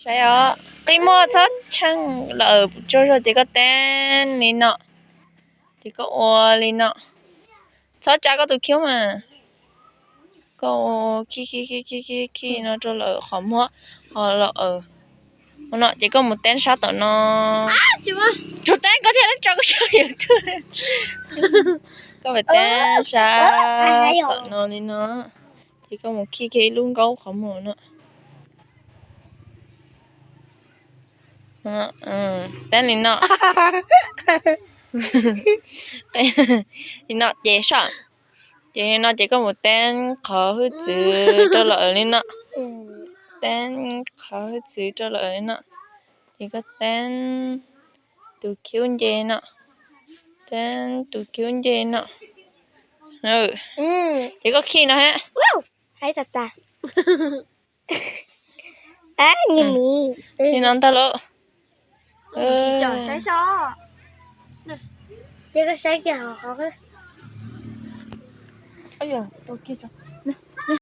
Qi muag txhob tsheej lawm, tsaug zog ces koj teeb li no, ces koj ua li no. Txhob tsa koj tus khiub mas, koj ua khi khi khi khi khi khi no rau lawm qhov muag, qhov lawm no ces koj mus teeb sab tom no. Tsuas teeb koj thiaj tso koj sab YouTube. Koj mus teeb sab tom no li no, ces koj mus khi khi ib lub nkaub qhov muag no. Teeb li no, li no ces sab, ces li no ces koj mus teeb qhov hwj txwv rau lawm li no, teeb qhov hwj txwv rau lawm li no, ces koj teeb tus khiub nce no, teeb tus khiub nce no, ces koj khi no hab. Li no ntag lauj. Ces koj saib kiag hov,